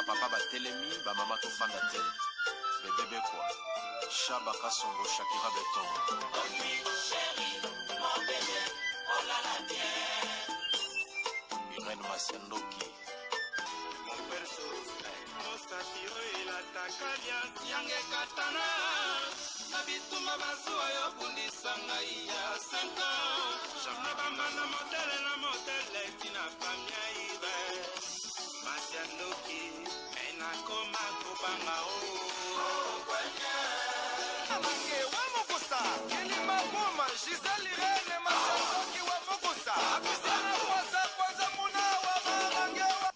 Ba papa batelemi, ba mama tofanda te. Bebe Bekwa, Shaba Kasongo, Shakira Beton. Irène Masiandoki. Mosapi oyo elataka liasi yanga ekatana na bitumba bazuwa yo bundisa ngai ya 5 ans na bambanda motele na motele tina famia ibe masi ya ndoki me nakoma kobanga o Mange wa mokosa kilima boma Gisèle Irène Masandoki wa mokosa Apisana kwanza kwanza muna wa marange wa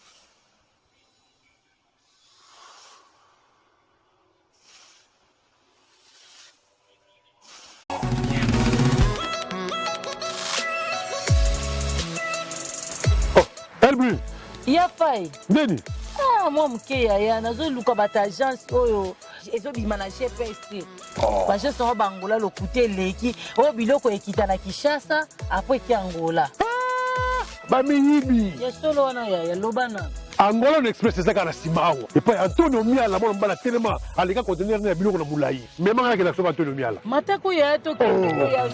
Oh, Elbu. Ya fai. Nini? Ah, mwa moke yaya nazoluka bato agence oyo ezobima na gps te oh. baagence yango bangola lokuta eleki oyo biloko ekita na kinshasa apres eke angola ah, bamiyibi ya solo wana yaya loba na angola na express eza kaka na nsima awa epai antonio miala mwana mobali atelema aleka contener na ya biloko na molai mema ngai nakenda kosomba antonio miala matako yaya tokende oh.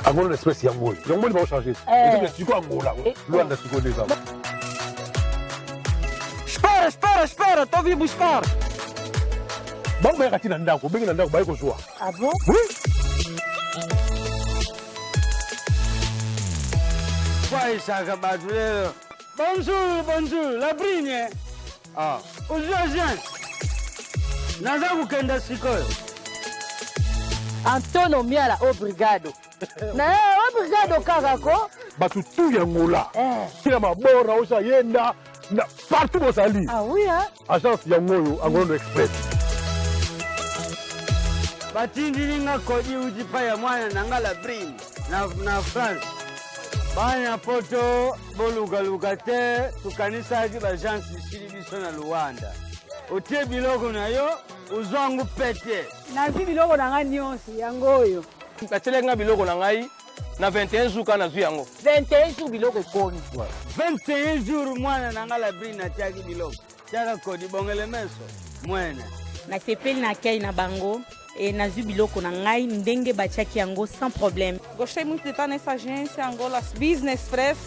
Angola na espèce yango oyo yango moni baochange eh. eza sikoyo angola eh. luanda sikoyo nde eza Espera, espera, espera, tô vim buscar. Bango bayaka ti na ndako, obengi na ndako baye kozwa. Ah bon? Oui. Kwaisaka bato lelo. Bonjour, bonjour, la brine. Ah, ozwi agence. Naza kokenda sikoyo. Antonio Miala obrigado. Na ye obrigado kaka ko. Bato tu ya Angola. Eh. Kila mabora osa yenda na partout bozali. Ah oui hein. Agence yango oyo Angola Express. Batindili nga kodi uti pa ya mwana na nga la brine na, na France. Bana poto bolukaluka te tokanisaki baagence esili biso na Luanda. Otie biloko na yo ozwango pete. Nazwi biloko na ngai nyonso yango oyo. Batielaki ngai biloko na ngai na 21 jours kaka nazwi yango. 21 jours biloko ekomi. 21 jours mwana na ngai Labrine atiaki biloko. Tiaka kodi bongele meso mwene. Nasepeli na accueil na bango et nazwi biloko na ngai ndenge batiaki yango sans problème. Gostei muito de estar nessa agência Angola Business Press.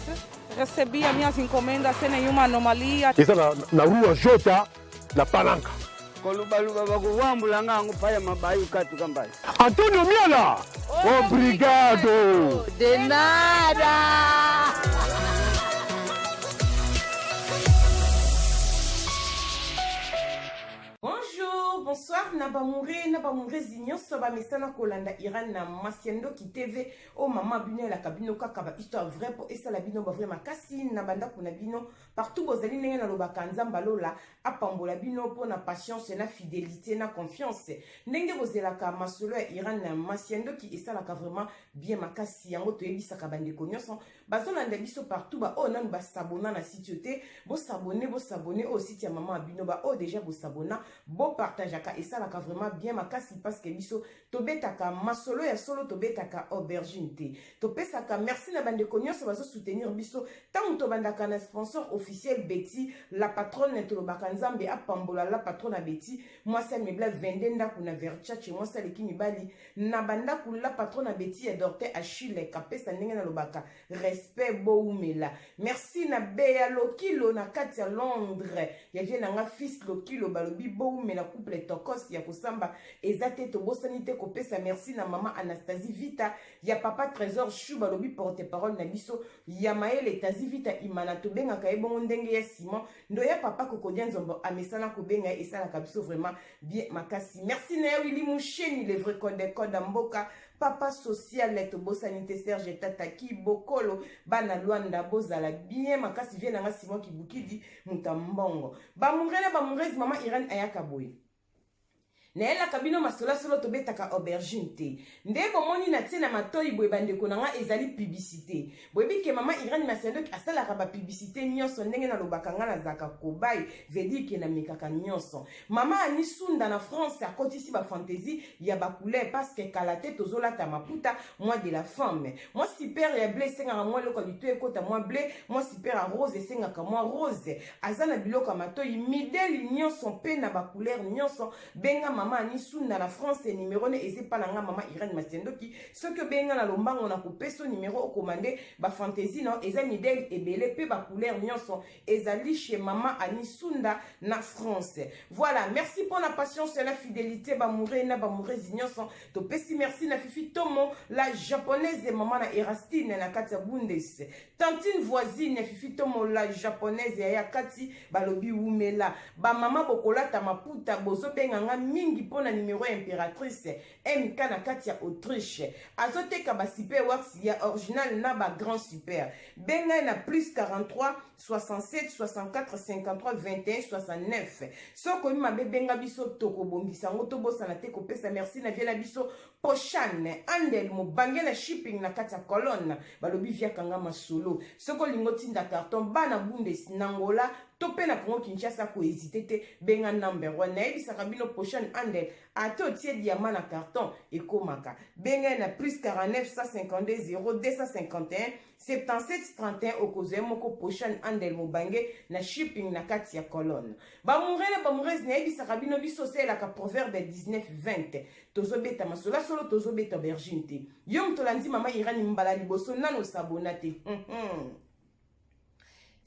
Recebi as minhas encomendas sem nenhuma anomalia. Eza na, na rua Jota na Palanca. Kolubaluba bakuwambula nga yango paya mabayu katuka mbayi. Antonio Miala, obrigado. De nada. Bonjour, bonsoir na bamoure na bamourezi nyonso bamesana kolanda Iran na Masiandoki TV o mama bino elaka bino kaka ba histoire vraie po esala bino ba vrai makasi na bandako na bino partout bozali ndenge nalobaka Nzambe alola apambola bino mpo na patience na fidelité na confiance ndenge bozelaka masolo ya Iran na Masiandoki esalaka vraiment bien makasi yango toyebisaka bandeko nyonso bazolanda biso partout ba oyo nanu basabona na site oyo te bosabone bosabone oyo site ya mama ya bino ba oyo deja bosabona bopartageaka esalaka vraiment bien makasi parce que biso tobetaka masolo ya solo tobetaka aubergine te topesaka merci na bandeko nyonso bazosoutenir biso ntango tobandaka na sponsor officiel Betty la patronne tolobaka nzambe apambola la patronne ya Betty mwasi amebla 22 ndako na Versace mwasi aleki mibali na bandako la patronne ya Betty ya Dorte Achille kapesa ndenge nalobaka respect bowumela merci na Bea Lokilo na kati ya Londres ya vie na nga fils Lokilo balobi bowumela couple tokos ya kosamba eza te tobosani te kopesa merci na mama Anastasie Vita ya papa Trésor Chou balobi porte parole na biso ya mayele Tazi Vita Imana tobengaka ye bongo ndenge ya Simon Ndoya papa Kokodia Nzombo amesana kobenga ye esalaka biso vraiment bien makasi merci na ye Willy Musheni le vrai code code ya mboka papa social tobosani te Serge Tata Kibokolo bana Luanda bozala bien makasi vie na nga Simon Kibukidi moto ya mbongo bamoure na bamourese mama Irène ayaka boye. Nayelaka bino masolo ya solo tobetaka aubergine te. Nde bomoni na tie na matoyi boye bandeko na nga ezali publicite. Boyebi ke mama Irène Masiandoki asalaka ba publicite nyonso ndenge nalobaka nga nazalaka cobaye veut dire ke namekaka nyonso. Mama Annie Sunda na France akotisi ba fantaisie ya ba couleur parce que kala te tozolata maputa mois de la femme. Mwa super ya bleu esengaka mwa eloko ya litoyi ekota mwa bleu, mwa super ya rose esengaka mwa rose. Aza na biloko ya matoyi mideli nyonso mpe na ba couleur nyonso. Benga mama Annie Sunda na France numero ne eza epa na nga mama Irène Masiandoki. Soki obengi nga na lombango na kopesa yo numero okomande ba fantaisie na yo eza mideli ebele mpe ba couleur nyonso ezali chez mama Annie Sunda na France. Voilà, merci pour la patience et la fidélité ba moure na ba mourezi nyonso. Topesi merci na Fifi Tomo la japonaise mama na Erastine na kati ya Bundes. Tantine voisine Fifi Tomo la japonaise ya ya kati balobi wumela. Ba mama bokolata maputa bozobenga nga mingi pona numero ya impératrice MK na kati ya Autriche. Azoteka ba super wax ya original na ba grand super. Benga ye na plus 43 67 64 53 21 69. Soki oyebi mabe benga biso tokobongisa yango tobosana te kopesa merci na vie na biso Poshane Andel mobange na shipping na kati ya Cologne balobi via kanga masolo. Soki olingi otinda carton bana Bundes na Angola to pe na Congo Kinshasa ko hésiter te benga number wana. Nayebisaka bino Poshane Andel ata otie diamant na carton ekomaka. Benga ye na plus 49 152 0 251 77 31 okozwa ye moko Poshane Andel mobange na shipping na kati ya Cologne. Ba moureux na ba moureuses nayebisaka bino biso osalelaka proverbe 19 20 tozobeta masolo ya solo tozobeta aubergine te. Yo moto olandi mama Irani mbala liboso nanu osabona te.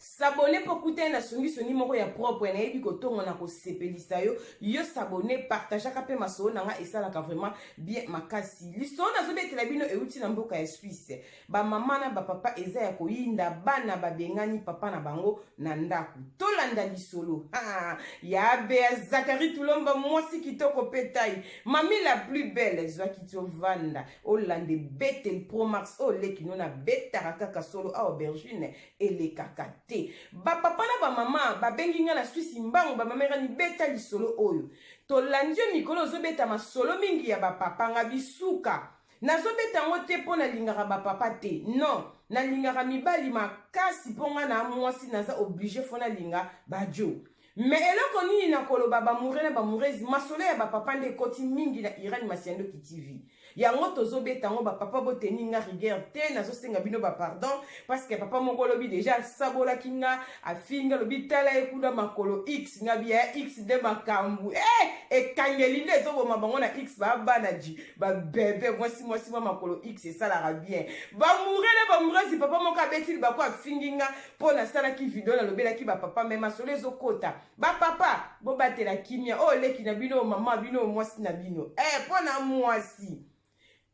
S'abonner mpo okutani na songisongi moko ya propre nayebi kotonga na kosepelisa yo yo s'abonner partageaka mpe masolo na nga esalaka vraiment bien makasi lisolo nazobetela bino euti na mboka ya Suisse ba mama na ba papa eza ya koyinda bana babengani papa na bango na ndako tolanda lisolo ha ya bea Zakari Tulomba mwasi kitoko mpe tai mami la plus belle zwa kiti ovanda olanda ebeteli pro max oyo leki no nabetaka kaka solo awa aubergine elekaka te bapapa na bamama babengi nga na swisi mbangu bamama erani beta lisolo oyo tolandi yo mikolo ozobeta masolo mingi ya bapapa nga bisuka nazobeta yango te mpo nalingaka bapapa te non nalingaka mibali makasi mpo nga na mwasi naza oblige fo nalinga bajo Mais eloko nini na koloba ba moure na ba mourezi masolo ya ba papa nde ekoti mingi na Irène Masiandoki TV. Yango tozo beta yango ba papa bo tenir nga rigueur te nazo senga bino ba pardon parce que papa moko lobi dejà asabolaki nga afinga lobi tala ye kuna makolo X nga biya X nde makambu eh ekangeli nde ezoboma bango na X ba bana ji ba bebe mwasi mwasi mwa makolo X esalaka bien ba moure na ba mourezi papa moko abeti libaku afingi nga mpo nasalaki video nalobelaki ba papa me masolo ezokota ba papa bobatela kimia oyo leki na bino mama bino mwasi na bino eh mpo na mwasi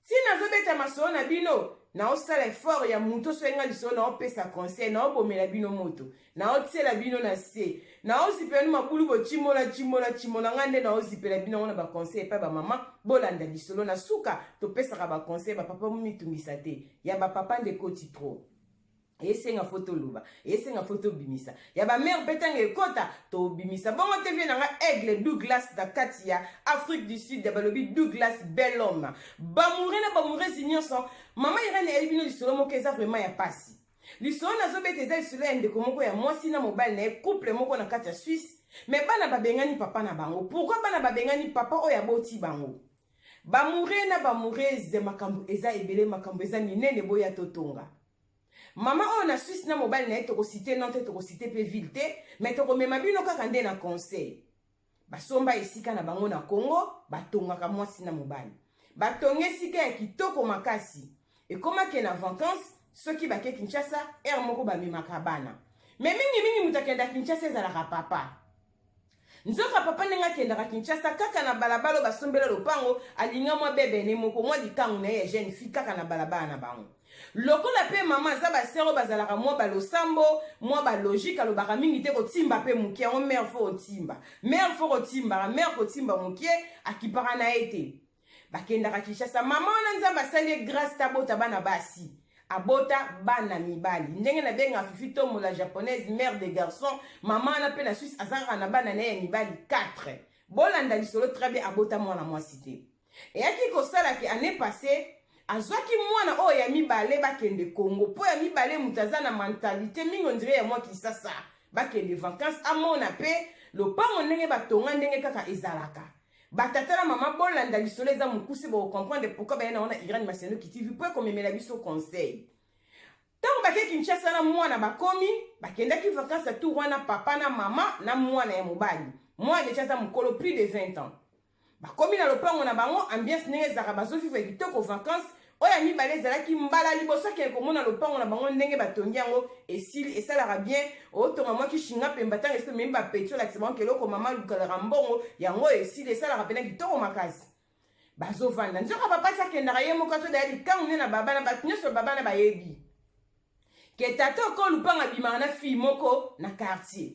ntina azobeta masolo na bino naosala effort ya moto soki nga lisolo naopesa conseil naobomela bino moto naotiela bino na se naozipela bino mabulu bocimola cimola cimola nga nde naozipela bino yango na baconseil epai bamama bolanda lisolo na suka topesaka baconseil bapapa momitungisa te ya bapapa nde ekoti trop esenga fo toloba esenga fo tobimisa ya bamare mpe ntango ekota tobimisa bongo te vie na nga aigle douglas na kati ya afrique du sud ya balobi douglas bel homme bamoure na bamouresi nyonso mama irene ayebi bino lisolo moko eza vraiment ya pasi lisolo nazobeta eza lisolo ya ndeko moko ya mwasi na mobali na ye couple moko na kati ya suisse me bana babengani papa na bango pourkui bana babengani papa oyo aboti bango bamoure na bamourese makambo eza ebele makambo eza minene boya totonga Mama oyo na Suisse na mobali na ye toko citer nom te toko citer pe ville te mais toko mema bino kaka nde na conseil. Basomba esika na bango na Congo batongaka mwasi na mobali. Batonga esika ya kitoko makasi. Ekoma ke na vacances soki bake Kinshasa heure moko bamemaka bana. Mais mingi mingi moto akenda Kinshasa ezalaka papa. Nzoka papa ndenge akendaka Kinshasa kaka na balabala oyo basombela lopango alinga mwa bebene moko mwa likangu na ye ya jeune fille kaka na balabala na bango. Lokola pe mama aza ba sœur oyo bazalaka mwa ba losambo mwa ba logique alobaka mingi te kotimba pe moke yango mère faut otimba mère faut kotimbaka mère kotimba moke akipaka na ye te. Bakendaka Kinshasa mama wana Nzambe asali ye grace te abota bana basi abota bana mibali ndenge nabengaka Fifi Tomo la japonaise mère de garçon mama wana pe na Suisse aza kaka na bana na ye ya mibali 4. Bolanda lisolo très bien, abota mwana mwasi te. Eyaki kosala ke année passée azwaki mwana oyo ya mibale bakende Congo, mpo ya mibale moto aza na mentalité mingi ondire ya mwa Kisasa, bakende vacances amona mpe lopango ndenge batonga ndenge kaka ezalaka. Batata na mama, bolanda lisolo, eza mokuse, bokocomprendre pourquoi baye na wana Irene Masiandoki TV mpo ekomemela biso conseil. Ntango bake Kinshasa na mwana, bakomi, bakendaki vacances ya tour wana, papa na mama na mwana ya mobali. Mwana deja aza mokolo, plus de 20 ans. Bakomi na lopango na bango, ambiance ndenge ezalaka, bazovivre kitoko vacances. Oyo ya mibale ezalaki mbala liboso akende komona lopango na bango ndenge batongi yango esili. Esalaka bien otonga mwa kishinga pemba, ntango esi omemi bapeti, olakisa bango keloko mama alukalaka mbongo yango oyo esili, esalaka mpena kitoko makasi. Bazovanda, nzoka papa asi akendaka ye moko, azodaya likangu nde na baba na bato nyonso. Baba na bayebi ke tata oko lupanga abimaka na fille moko na quartier.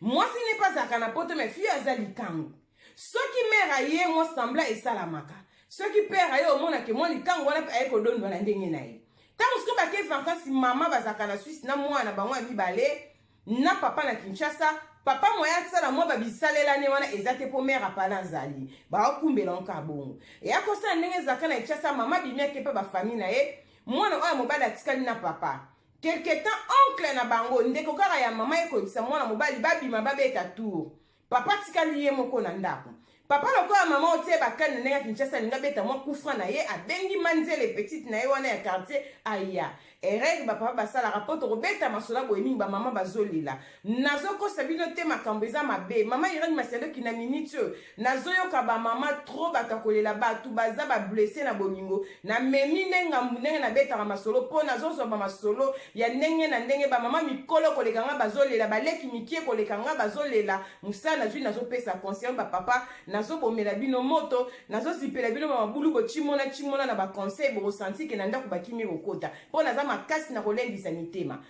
Mwasi ne mpe azalaka na poto, mais fille aza likangu. Soki mare aye, mwa sembla esalamaka. Soki père aye, omonake mwa likangu wana mpe aye kodondwa na ndenge na ye. Ntango sikoyo bake vacances, mama bazalaka na Swisse na mwana bango ya mibale na papa na Kinshasa. Papa moya asala mwa babisalelane wana eza te, mpo mare apala azali baokumbela onka bongo. Eya kosala ndenge ezalaka na Kinshasa, mama abimi ake mpe bafamille na ye, mwana oyo ya mobali atikali na papa. Quelque temps, oncle na bango, ndeko kaka ya mama, ekoyebisa mwana mobali babima babeta tour. Papa atikali ye moko na ndako. Papa lokola mama otie bakani na ndenge ya Kinshasa, alingi abeta mwa kufra na ye, abengi manzele petite na ye wana ya quartier aya. Erreur bapapa basalaka, mpo tokobeta masolo boye mingi, bamama bazolela. Nazokosa bino te, makambo eza mabe. Mama Irene Masiandoki na minute oyo nazoyoka bamama trop, bato ya kolela, bato baza bablesse na bolingo. Namemi nde ngambu ndenge nabetaka masolo, mpo nazozwa bamasolo ya ndenge na ndenge. Bamama mikolo koleka nga bazolela, baleki mikie koleka nga bazolela. Mosala nazwi, nazopesa conseil. Bapapa, nazobomela bino moto, nazozipela bino bamabulu, bocimona cimona na baconseil, bokosanti ke na ndako bakimi kokota, mpo naza makasi na kolendisa mitema.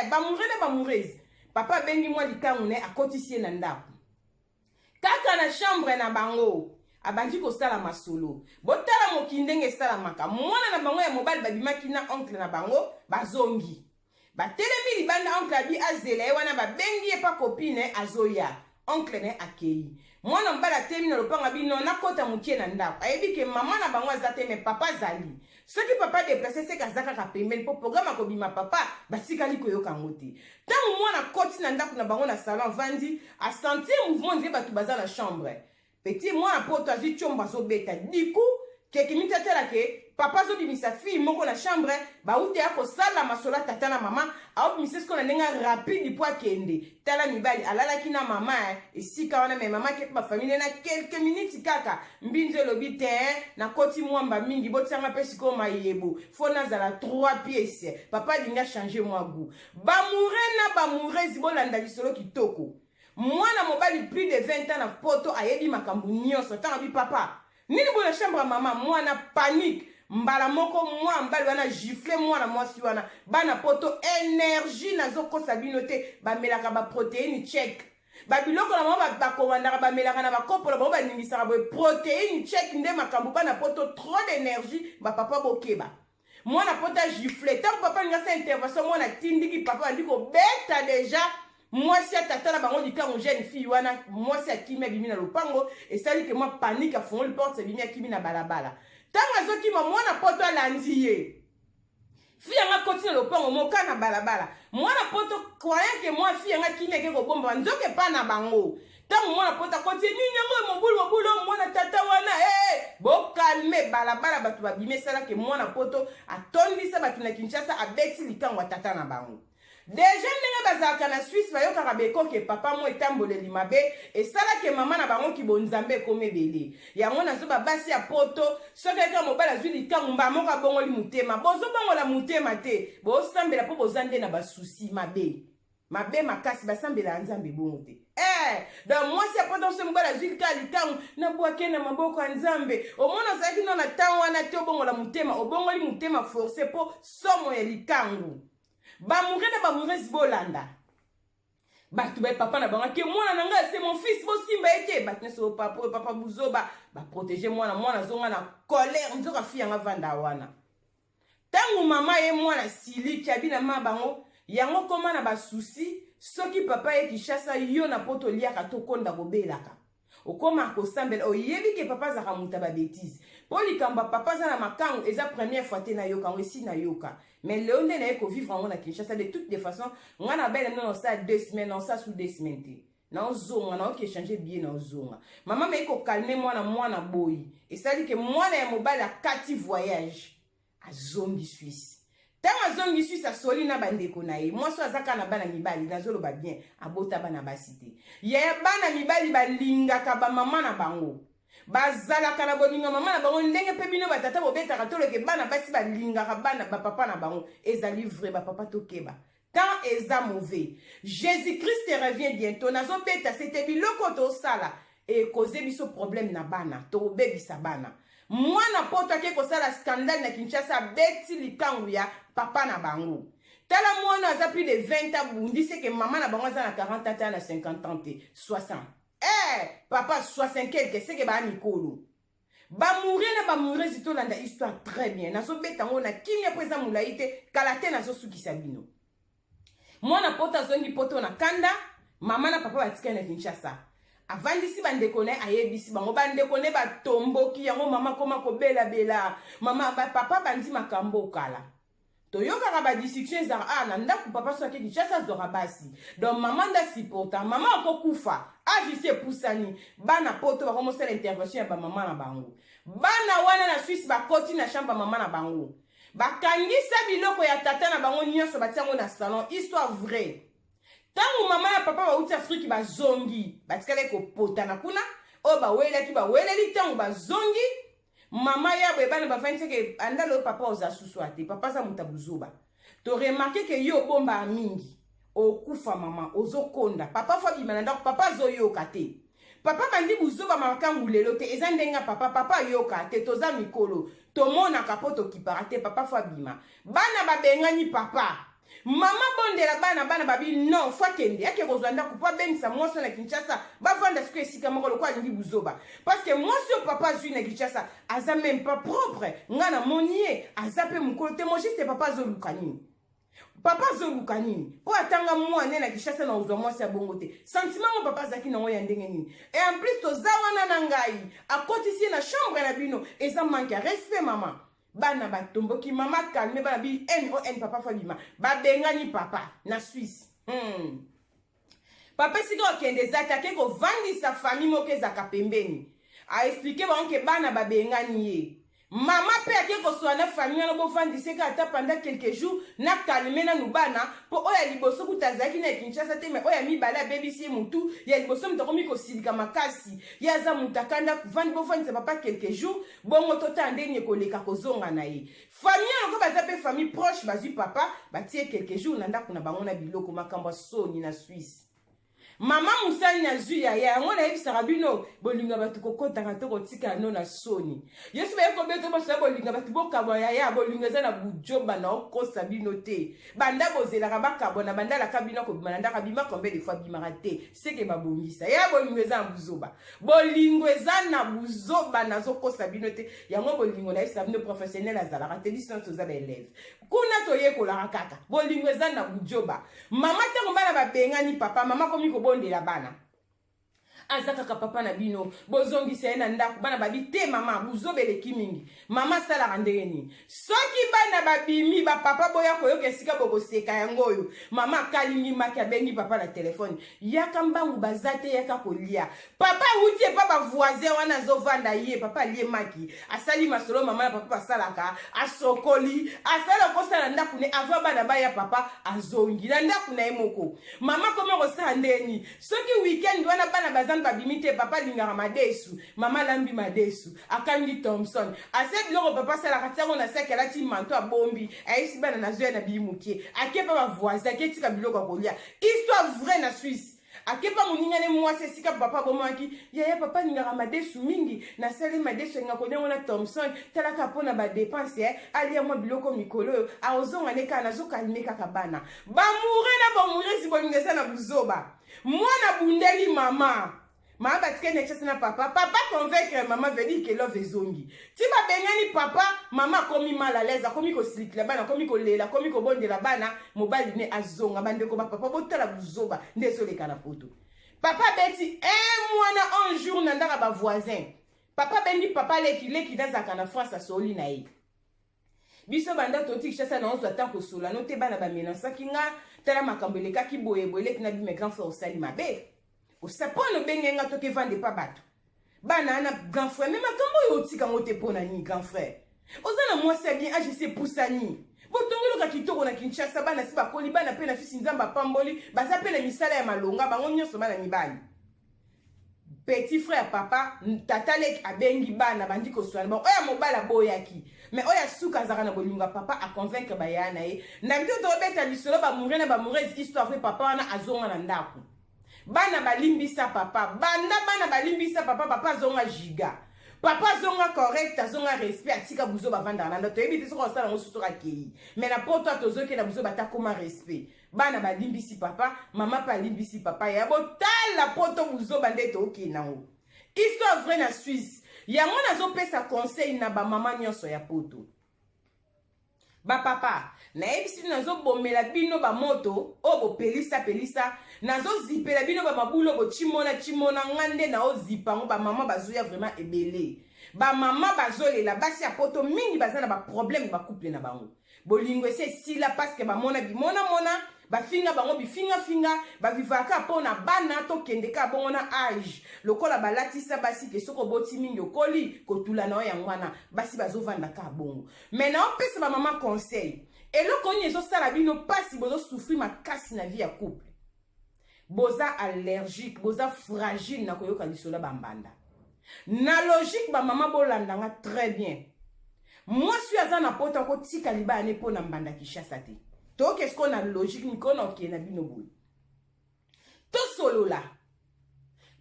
Bamoureux na bamoureuse, papa abengi mwa likangu na ye, akotisi ye na ndako kaka na chambre na bango, abandi kosala masolo. Botala mokili ndenge esalamaka. Mwana na bango ya mobali babimaki na oncle na bango, bazongi, batelemi libanda, oncle abi azela ye wana, babengi ye pa copine azoya. Oncle na ye akei, mwana mobali atelemi na lopango, abi non, nakota mokie na ndako. Ayebi ke mama na bango aza te, mais papa azali. Soki papa déplace, seke aza kaka pembeni, mpo programme akobima papa batikali koyoka yango te. Ntango mwana akoti na ndako na bango, na salon avandi, asentir mouvement ndenge bato baza na chambre. Petit mwana poto azwi tiombo, azobeta diku keke miti, atala ke papa azobimisa fille moko na chambre. Bauti ya kosala masolo ya tata na mama, aobimisa sikoyo na ndenge rapide mpo akende. Tala mibali alalaki na mama esika wana, mais mama ake mpe bafamille na quelques minutes kaka. Mbinzo elobi te, nakoti mwamba mingi, botianga mpe sikoyo mayebo, fo nazala 3 pièces. Papa alingi achange mwa goût. Bamoureux na bamoureuse, bolanda lisolo kitoko. Mwana mobali plus de 20 ans na poto, ayebi makambo nyonso. Ntango abi papa nini boye na chambre ya mama, mwana panique mbala moko. Mwana mobali wana gifle mwana mwasi wana. Bana poto énergie, nazokosa bino te, bamelaka baprotéine check, babiloko na bango bakowandaka, bamelaka na bakopo na bango, baningisaka boye, protéine check nde makambo. Bana poto trop d'énergie. Bapapa bokeba. Mwana poto agifle, ntango papa alingi asala intervention, mwana atindiki papa, bandi kobeta deja mwasi ya tata na bango likango. Jeune fille wana mwasi akimi, abimi na lopango, esali ke mwa panique, afungoli porte, abimi, akimi na balabala. Ntango azokima, mwana poto alandi ye. Fille yango akoti na lopango moka na balabala. Mwana poto croyant ke mwa fille yango akimi, ake kobomba, nzoka epa na bango. Ntango mwana poto akoti, nini yango, mobulu mobulu, mwana tata wana hey, bokalme balabala, bato babimi. Esalaki mwana poto atondisa bato na Kinshasa, abeti likango ya tata na bango. Deja ndenge bazalaka na Swisse, bayokaka bekoke papa mo etamboleli mabe, esalaki mama na bango kibonzambe ekomi ebele. Yango nazoba, basi ya poto, soki aka mobali azwi likangu, mbala moko abongoli motema. Bozobongola motema te, bosambela mpo boza nde na basusi mabe mabe makasi. Basambela ya Nzambe bongo te. Donc mwasi ya poto, so mobali azwi kaka likangu, nabwake na maboko ya Nzambe. Omona ozalaki no na ntango wana te obongola motema, obongoli motema force mpo somo ya likangu. Bamoureux na bamoureuse, bolanda. Bato ba papa na bango ake, mwana na ngai, c'est mon fils, bosimba ye te. Bato nyonso, papa oyo, papa buzoba, baprotege mwana. Mwana azonga na colère, nzoka fille yanga vanda wana. Ntango mama ye mwana siliki, abi na ma bango yango koma na basusi. Soki papa ye Kinshasa, yo na poto oliaka, tokonda kobelaka. Okoma kosambela, oyebi ke papa azalaka moto ya babetise. Mpo likambo ya papa aza na makangu eza première fois te nayoka yango, esi nayoka. Mais lelo nde naye kovivre yango na Kinshasa. De toutes les façons, ngai na bele nde nasala 2 semaines, nasala su 2 semaines te, naozonga, naoki échanger billet, naozonga. Mama maye kokalme mwana, mwana boyi esali ke mwana ya mobali akati voyage, azongi Suisse. Ntango azongi Suisse, asoli na bandeko na ye. Mwasi oyo aza kaka na bana mibali, nazoloba bien, abota bana basi te. Yaya, bana mibali balingaka bamama na bango, bazalaka na bolingo mama na bango ndenge mpe bino batata bobetaka toloke. Bana basi balingaka bana bapapa na bango, ezali vrai. Bapapa, tokeba, temps eza mauvais, Jésus Christ revient bientôt. Nazobeta sete, biloko tosala ekoze biso problème na bana, tokobebisa bana. Mwana poto ake kosala scandale na Kinshasa, abeti likangu ya papa na bango. Tala, mwana aza plus de 20, abundi seke mama na bango aza na 40 ans, na 50 ans te, 60. Eh, papa 60 quelque, seke baa mikolo. Bamoureux na bamoureuse, tolanda histoire très bien. Nazobeta yango na kimia mpo eza molai te, kala te nazosukisa bino. Mwana poto azongi poto na kanda, mama na papa batikali na Kinshasa. Avandisi bandeko na ye, ayebisi bango, bandeko ne batomboki yango. Mama koma kobelabela, mama papa bandi makambo okala. Toyokaka badiscussion ezalaka ah, na ndako, papa so ake Kinshasa azwaka basi, donc mama nde asupporta. Mama akokufa, age isi epusani. Bana poto bakomosala intervention ya bamama na bango. Bana wana na Suisse bakoti na chambre ya mama na bango, bakangisa biloko ya tata na bango nyonso, batia yango na salon. Histoire vraie. Ntango mama ya papa bauti Afriki bazongi, batikali kopotana kuna oyo bawelaki, baweleli. Ntango bazongi, mama ya boye, bana bafandi seke andala oyo papa oza susu te. Papa aza moto ya buzoba. Toremarquer ke yo obombaka mingi, okufa mama, ozokonda. Papa faut abima na ndako, papa azoyoka te. Papa bandi buzoba makangu lelo te, eza ndenge papa, papa ayoka te. Toza mikolo, tomonaka mpo tokipaka te. Papa faut abima, bana babengani papa. Mama bondela bana, bana babi non, faut akende, ake kozwa ndako mpo abengisa mwasi na Kinshasa, bavanda sikoyo esika moko. Lokola alingi buzoba, parce que mwasi oyo papa azwi na Kinshasa aza même pas propre. Nga namoni ye aza mpe mokolo te. Mo juste papa azoluka nini? Papa azoluka nini mpo atanga mwana na Kinshasa na kozwa mwasi ya bongo te? Sentiment ngo papa azalaki nango ya ndenge nini? Et en plus toza wana na ngai, akotisi ye na chambre na bino, eza manque ya respect. Mama, bana batomboki, mama calme bana bi non, papa faut abima. Babengani papa na Suisse. Papa esika okende eza te, ake kovandisa famille moko ezalaka pembeni, aexpliquer bango ke bana babengani ye. Mama mpe ake kosola na famille wana, bovandise kaka ata pendant quelques jours, na calme nanu bana, mpo oyo ya liboso kuta azalaki na Kinshasa te, mais oyo ya mibale abebisi ye motu. Ya liboso moto akomi kosilika makasi, ye aza moto akanda. Vandi, bovandisa papa quelques jours, bongo totala ndenge ekoleka kozonga na ye. Famille yango baza mpe famille proche, bazwi papa, batie quelques jours na ndako na bango na biloko. Makambo ya soni na Suisse. Mama mosali nazwi yaya yango, nayebisaka bino, bolinga bato kokɔtaka to kotikala no na soni. Yesu baye kobeta bosoya, bolinga bato bokabwa. Yaya, bolingo eza na bujoba, na okosa bino te. Banda bozelaka bakabwa na bandalaka bino kobima na ndako, abima combien de fois? Abimaka te, seke babongisa. Ya bolingo eza na buzoba, bolingo eza na buzoba, nazokosa bino te. Yango bolingo, nayebisaka bino, professionnel azalaka te, biso nyonso toza baélève kuna, toyekolaka kaka. Bolingo eza na bujoba. Mama, ntango bana babengani papa, mama komi kobondela bana, aza kaka papa na bino, bozongisa ye na ndako. Bana babi te, mama, buzoba eleki mingi. Mama asalaka ndenge nini soki bana babimi? Bapapa boya koyoka esika bokoseka yango oyo. Mama akalingi maki, abengi papa na telefone: "Yaka mbangu, baza te, yaka kolia." Papa awuti epa bavoisin wana azovanda ye. Papa alie maki, asali masolo mama na papa basalaka, asokoli, asali okosala ndako ne avant bana baya. Papa azongi na ndako na ye moko. Mama koma kosala ndeni soki weekend wana bana baza babimi te? Papa alingaka madesu, mama alambi madesu, akangi thomson, ase biloko papa asalaka, tiango na saki, alati manteau, abombi, ayebisi bana: "Nazwa na bii mokie." Ake pa bavoisin, ake tika biloko ya kolia. Histoire vraie na Suisse. Akepa moninga ne mwasi esika papa abomaki: "Yaya, papa alingaka madesu mingi, nasali madesu, alingaka kolia ngo na thomson, talaka mpona badépenses, eh, alia mwa biloko mikolo oyo aozonga ne kaka, nazokalme kaka bana." Bamoureux na bamoureuses, bolingo eza na buzoba. Mwana bundeli mama, mama batikali na Kinshasa na papa. Papa convaincre mama, veut dire que love ezongi. Ti babengani papa, mama akomi mal à l'aise, akomi kosilikila bana, akomi kolela, akomi kobondela bana, mobali ne azonga. Bandeko bapapa, botala buzoba nde ezoleka na poto. Papa abeti un mois na un jour na ndaka ba voisin. Papa abengi papa leki, leki nazalaka na France asoli na ye. Biso banda toti Kinshasa na ozwa temps kosola no te bana ba menaçaki nga tala makambo elekaki boye boye leki na bime grand frère osali mabe. Osapona obenge nga toke vande pa bato. Bana na grand frère mais makambo oyo otika ngo te pona nini grand frère? Oza na mwasi ya bien age esi epusani. Botongeloka kitoko na Kinshasa bana si bakoli bana pe na fisi Nzambe apamboli baza pe na misala ya malonga bango nyonso bana mibali. Petit frère papa tata leki abengi bana bandi koswana bango oyo ya mobali aboyaki mais oyo ya suka azalaka na bolingo ya papa a convaincre bayaya na ye na mito tobeta lisolo ba na ba histoire vrai papa wana azonga na ndako. Bana balimbisa papa banda bana balimbisa papa papa azonga giga papa azonga correct azonga respect atika buzo bavandaka na ndato toyebi te soki osala yango susu akei mais na poto tozokenda buzo bata koma respect bana balimbisi papa mama mpe alimbisi papa ya botala poto buzoba nde tokende yango histoire vraie na Suisse yango nazopesa conseil na bamama nyonso ya poto. Ba papa, nayebisi bino nazobomela bino bamoto oyo bopelisa pelisa, nazozipela bino ba mabulu oyo bochimona chimona, nga nde naozipa yango. Ba mama bazoya vraiment ebele, ba mama bazolela, basi ya poto mingi baza na ba problème ba couple na bango, bolingo esi esila parce que bamona bimona mona, bafinga bango bifinga finga, bavivaka mpo na bana tokende kaka bongo na age lokola balatisa basi ke soki oboti mingi okoli kotula na yo yango wana basi bazovanda kaka bongo. Mais naopesa ba mama conseil, eloko nini ezosala bino pasi, bozosouffrir makasi na vie ya couple, boza allergique, boza fragile na koyoka lisolo ya bambanda. Na logique ba mama bolanda nga très bien, mwasi oyo aza na poto akotika libala ne mpo na mbanda Kinshasa te. Toke sikoyo na logique mikolo na okende na bino boye tosolola.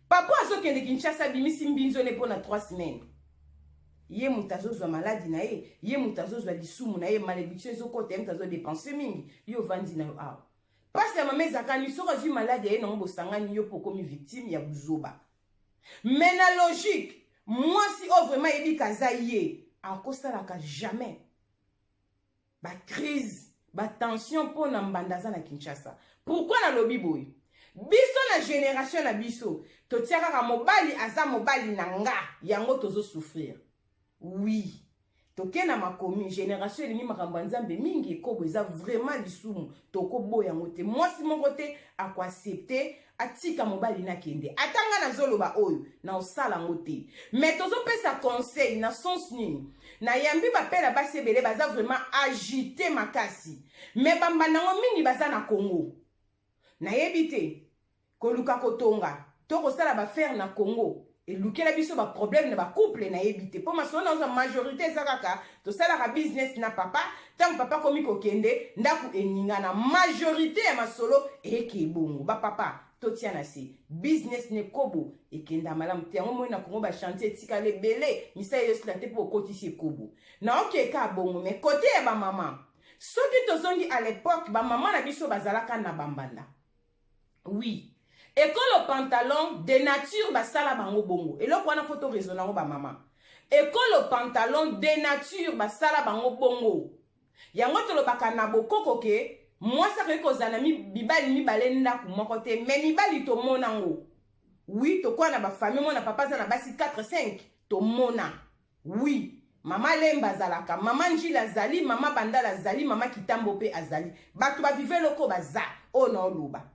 Papa azokende Kinshasa abimisi mbinzo ne mpo na 3 semaines, ye moto azozwa maladi na ye, ye moto azozwa lisumu na ye, malédiction ezokota ye, moto azodepense mingi, yo ovandi na yo awa. Pasi ya mama ezalaka ni soki azwi maladi ya ye nango bosangani, yo mpo okomi victime ya buzoba. Mais na logique mwasi oyo vraiment ayebi kaza ye akosalaka jamais ba crise ba tension mpo na mbanda aza na Kinshasa. Pourquoi nalobi boye? Biso na génération na biso totia kaka mobali aza mobali na nga, yango tozo souffrir. Oui, toke na makomi génération elingi makambo ya Nzambe mingi, ekobo eza vraiment lisumu, tokoboya yango te. Mwasi moko te akoaccepte atika mobali nakende, ata nga nazoloba oyo na osala yango te. Mais tozopesa conseil na sens nini? Nayambi bapela basi ebele baza vraiment agité makasi, mais bambanda yango mingi baza na Congo. Nayebi te koluka kotonga to kosala bafere na Congo elukela biso baproblème na bacouple, nayebi te mpo masolo na ozwa majorité eza kaka tosalaka business na papa, ntango papa akomi kokende ndako eningana, majorité ya masolo eyeke ebongo. Bapapa totia na se business ne kobo ekenda malamu te, yango moi na Congo bachantier etikala ebele, misala ezosila te mpo okotisi ekobo na okeka bongo. Mais kote ya bamama, soki tozongi à l'époque, bamama na biso bazalaka na bambanda. Oui, ekolo pantalon de nature basala bango bongo, eloko wana fo toraisonne yango bamama. Ekolo pantalon de nature basala bango bongo, yango tolobaka na bokoko ke mwasi akoki kozala na mibali mibale ndako moko te. Mais mibali tomona yango, oui, tokoya na bafamille mona papa aza na basi 4 5 tomona. Oui, mama Lemba azalaka, mama Njila azali, mama Bandala azali, mama Kitambo mpe azali. Bato bavive eloko baza oyo na oloba.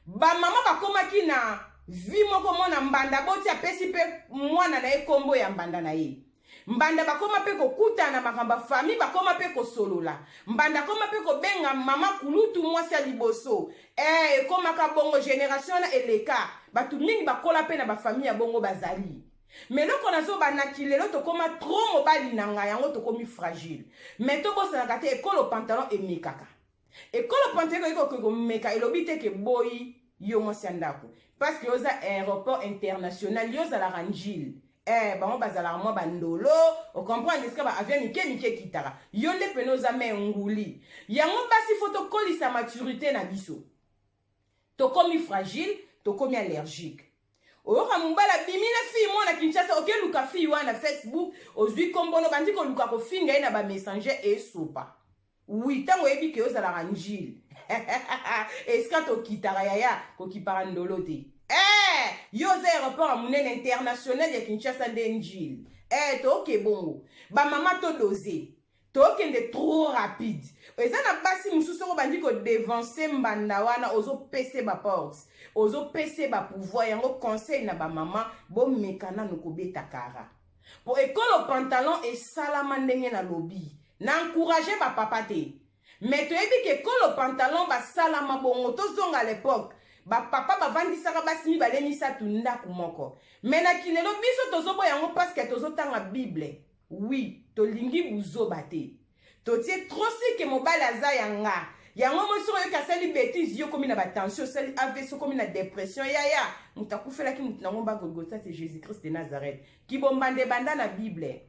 Bamama bakomaki na vie moko mona mbanda boti apesi mpe mwana na ye kombo ya mbanda na ye. Mbanda bakoma mpe kokutana makambo ya famille, bakoma mpe kosolola. Mbanda akoma mpe kobenga mama kulutu mwasi ya liboso. Ekomaka bongo generation wana eleka. Bato mingi bakola mpe na bafamille ya bongo bazali. Mais eloko nazobanaki lelo tokoma trop mobali na ngai, yango tokomi fragile. Mais tobosanaka te ekolo pantalon emekaka. Ekolo pantalon ekoki komeka, elobi te ke boyi yo mwasi ya ndako. Parce que oza aéroport international, yo ozalaka Njili. Bango bazalaka mwa bandolo, ocomprendre esika ba avion mike mike ekitaka. Yo nde pene oza me nguli. Yango basi fo tokolisa maturité na biso. Tokomi fragile, tokomi allergique. Oyoka mobali abimi na fille mwana Kinshasa, okeluka fille wana na Facebook, ozwi kombono bandi koluka kofinga ye na ba messenger esopa. Oui, ntango oyebi ke ozalaka Njili. Esika tokitaka yaya, kokipaka ndolo te. Eh, yo oza aéroport ya monene international ya Kinshasa nde Njili. Eh, toke bongo. Ba mama to doser. Tokende trop rapide. Eza na basi mosusu soko bandi ko devancer mbanda wana ozopese ba porte, ozopese ba pouvoir. Yango conseil na ba mama, bomeka nanu kobeta kara. Po ekolo pantalon esalama ndenge na lobi. Na encourager ba papa te. Mais toyebi ke kolo pantalon basalama bongo. Tozonga à l'époque, ba papa bavandisaka basi mibale misatu ndaku moko. Mais na kilelo biso tozoboya yango parce que tozotanga Bible. Oui, tolingi buzoba te. Totie trop si ke mobali aza ya nga. Yango moi soki oyoki asali betise yo komi na ba tension, osali AVC, okomi na depression. Yaya, moto akufelaki moto na ngomba Golgotha c'est Jésus-Christ de Nazareth. Kibombanda ebanda na Bible.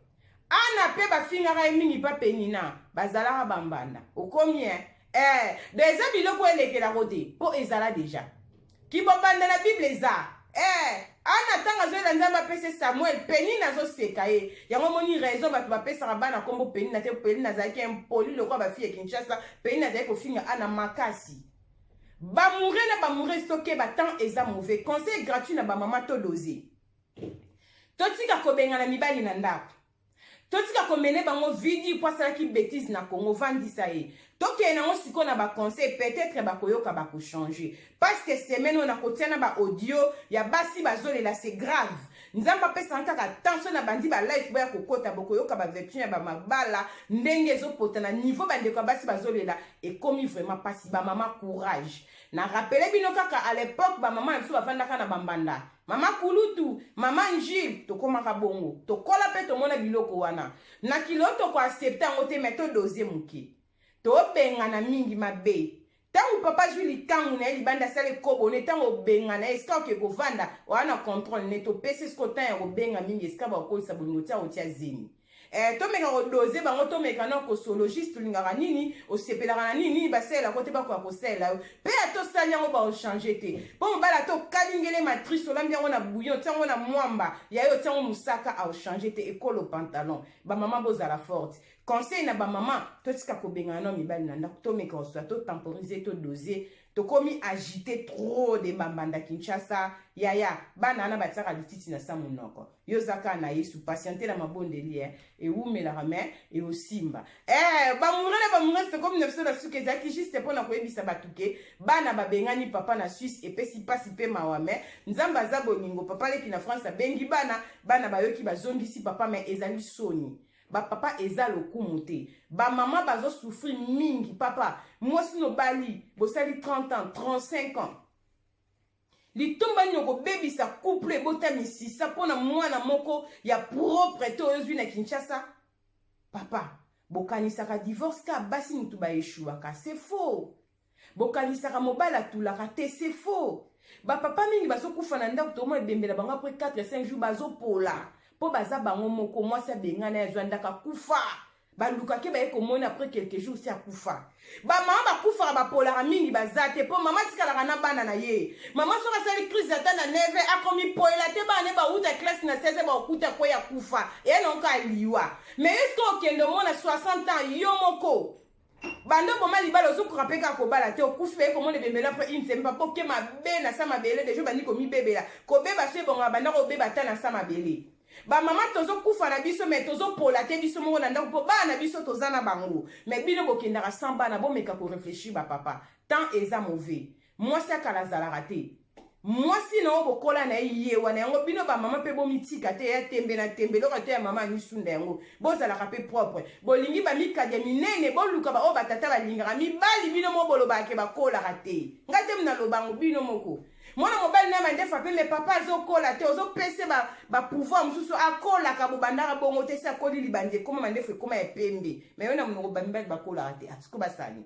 Ana pe bafingaka ye mingi pa Penina, bazalaka bambanda. Okomi eh? Eh, donc eza biloko elekelako te, po ezala deja. Kibobanda na Bible eza. Eh, Ana ntango azoyela Nzambe apese Samuel, Penina azoseka ye. Yango omoni raison bato bapesaka bana kombo Penina te, Penina azalaki impoli lokola ba fille ya Kinshasa, Penina azalaki kofinga Ana makasi. Ba moureux na ba moureuse tokeba, temps eza mauvais. Conseil gratuit na ba mama to doser. Totika kobengana mibali na ndako. Totika komene bango vidi po asalaki betise na Congo, vandisa ye. Tokende nango sikoyo na ba conseil, peut-être bakoyoka bakochanger. Parce que semaine oyo nakotia na ba audio ya basi bazolela, c'est grave. Nzambe apesaka kaka tension na bandi ba life boya kokota, bokoyoka ba version ya ba mabala ndenge ezopota na niveau bandeko ya basi bazolela, ekomi vraiment pasi. Ba mama courage. Na rappeler bino kaka à l'époque ba mama na biso bavandaka na bambanda. Mama kulutu, mama Njil, tokomaka bongo. Tokola pe tomona biloko wana. Na kilo toko accepter yango te mais to doser moke. Tobengana mingi mabe. Tango papa azwi likangu na ye libanda asala ekobo ne, tango obengana ye esika oke kovanda, oya na contrôle ne, topesi esika temps ya kobenga mingi esika bakokolisa bolingo tia otia zemi. Tomeka kodoze bango, tomeka na kosologiste, tolingaka nini, osepelaka na nini, nini basalelaka yo te bakoka kosalela yo. Pe ata osali yango baochange te. Po mobali ata okalingele matrice, olambi yango na bouillon, otia yango na mwamba, ya yo otia yango mosaka, aochange te, ekolo pantalon. Ba mama bozala forte. Conseil na ba mama, totika kobengana na mibali na ndako, tomeka kosola, to temporiser, to doser. Tokomi agité trop de bambanda Kinshasa. Yaya, bana wana batiaka lititi na sa monoko. Yo oza kaka na Yesu, patiente na mabondeli eh, ewumelaka mais eosimba. Eh, ba moureux na ba moureuse tokomi na biso na suka, ezalaki juste pona koyebisa bato ke bana babengani papa na Suisse, epesi pasi pe mawa mais Nzambe aza bolingo, papa leki na France abengi bana, bana bayoki bazongisi papa mais ezali soni. Ba papa eza lokumu te. Ba mama bazo souffrir mingi papa, mwasi no bali bosali 30 ans, 35 ans. Litomba nini okobebisa couple ebota misisa pona mwana moko ya propre te oyo ozwi na Kinshasa? Papa, bokanisaka divorce ka basi mutu ba echouaka, c'est faux. Bokanisaka mobali atulaka te, c'est faux. Ba papa mingi bazokufa na ndako, tokomona ebembe na bango après 4 5 jours bazopola po baza bango moko, mwasi abengana ye azwa ndako akufa. Balukake baye komona après quelques jours si akufa. Ba mama bakufaka bapolaka mingi baza te po mama atikalaka na bana na ye. Mama soki asali crise ata na 9 heures akomi poela te bana ne bawuta classe na 16 heures bakokuta kwe akufa. Eya na oka liwa. Mais est-ce que okende omona 60 ans yo moko bando boma libala ozokoka pe kaka kobala te okufi baye komona ebembela après une semaine papa oke mabe na sa mabele deja obandi komibebela kobeba so ebongaka banda kobeba ata na sa mabele. Ba mama tozo kufa na biso mais tozo pola te biso moko na ndako po bana na biso toza na bango mais bino bokendaka sans bana bomeka ko reflechir ba papa temps eza mauvais mwasi akala azalaka te mwasi na oyo bokola na ye ye wana yango bino ba mama pe bomitika te ya tembe na tembe eloko te ya mama amisunda yango bozalaka pe propre bolingi ba mikadi ya minene boluka ba oyo ba tata balingaka mibali bino moko bolobaka ke bakolaka te nga te naloba yango bino moko mwana mobali na mandefa pe mais papa azokola te ozopese ba, ba pouvoir mosusu akolaka bobandaka bongo te si akoli libandi ekoma mandefu ekoma ya pembe mais yo na monoko ba mibali bakolaka te siko basani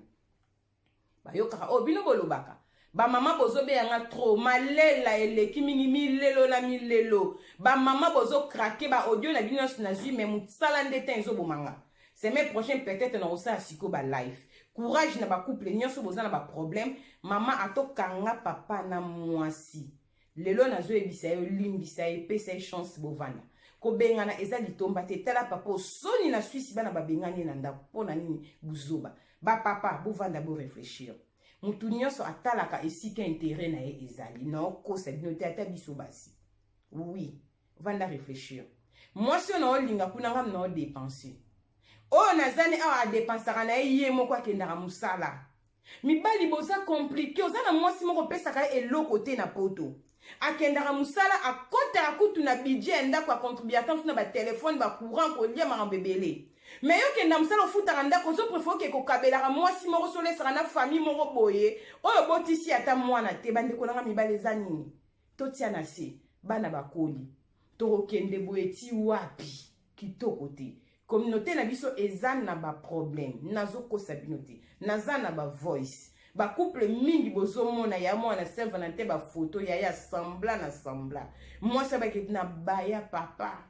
bayokaka oyo bino bolobaka ba mama bozobeya nga trop malela eleki mingi milelo na milelo ba mama bozo craquer ba audio na bino nyonso nazwi mais mosala nde te ezoboma nga semaine prochaine peut-être na kosala siko ba live courage na ba couple nyonso boza na ba problème mama atokanga papa na mwasi lelo nazoyebisa yo limbisa ye pesa ye chance bovanda kobengana eza litomba te tala papa osoni na Suisse bana babengani na ndako mpo na nini buzoba ba papa bovanda bo réfléchir. Motu nyonso atalaka esika intérêt na ye ezali. Naokosa bino te, ata biso basi. Oui, vanda réfléchir. Mwasi oyo naolinga kuna, ngam naodepense. Oyo nazani awa adepensaka na ye, ye moko akendaka mosala. Mibali boza compliqué. Oza na mwasi moko, opesaka ye eloko te na Poto, akendaka mosala, akɔtaka kutu na budget ya ndako, acontribuaka mosu na batelefone, bacourant, kolia, makambo ebele. Mais yo okenda mosala, ofutaka ndako, ozopréférer oke kokabelaka mwasi moko, so olesaka na famille moko boye oyo botisi ata mwana te. Bandeko nanga mibale, eza nini? Totia na se, bana bakoli, tokokende boye ti wapi? Kitoko te. Communauté na biso eza na baproblème, nazokosa bino te. Naza na bavoice, bacouple mingi bozomona ya mwana Saint Valentin, bafoto yaya sembla na sembla. Mwasi abaketi na baya papa,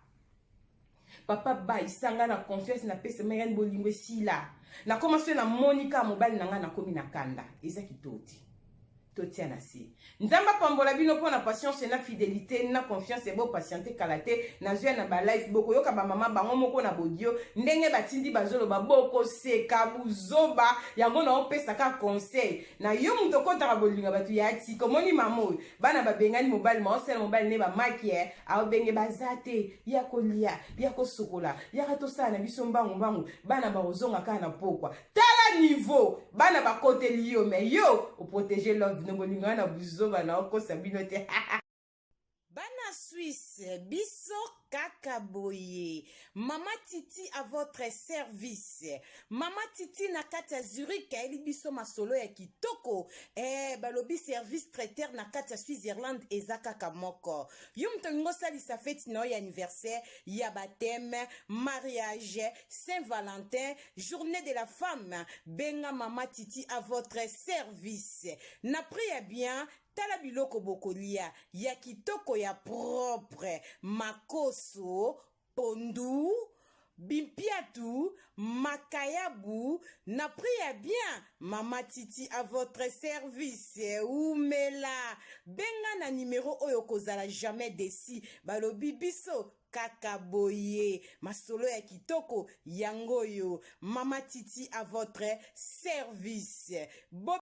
papa bayisanga na confiance, napesa mayani, bolingo esila. Nakoma so namoni kaka mobali na ngai, nakomi na kanda. Eza kitoko te. Totia na se. Nzambe apambola bino mpo na patience na fidélité na confiance. Bopatiente, kala te nazwa na balive, bokoyoka bamama bango moko na bodio ndenge batindi bazoloba, bokoseka buzoba yango. Naopesaka conseil na yo, moto okɔtaka bolinga bato ya tika. Omoni mama oyo, bana babengani mobali, maosala mobali ne bamaki e aobenge baza te ya kolia, ya kosokola, yaka tosala na biso mbangu mbangu, bana bakozonga kaka na pokwa. Tala niveau bana bakoteli yo, mais yo oprotege love no bolingo wana buzoba. Na okosa bino te. Bana Suisse, biso kaka boye. Mama Titi à votre service. Mama Titi na kati ya Zurich ayeli biso masolo ya kitoko. Balobi service traiteur na kati ya Switzerland eza kaka moko. Yo moto olingi osalisa feti na yo ya anniversaire, ya baptême, mariage, Saint Valentin, journée de la femme, benga Mama Titi à votre service na prix ya bien. Tala biloko bokolia ya kitoko, ya propre: makoso, pondu, bimpiatu, makayabu na prix ya bien. Mama Titi à votre service. Umela, benga na nimero oyo, kozala jamais déçu. Balobi biso kaka boye, masolo ya kitoko yango oyo. Mama Titi à votre service. Bo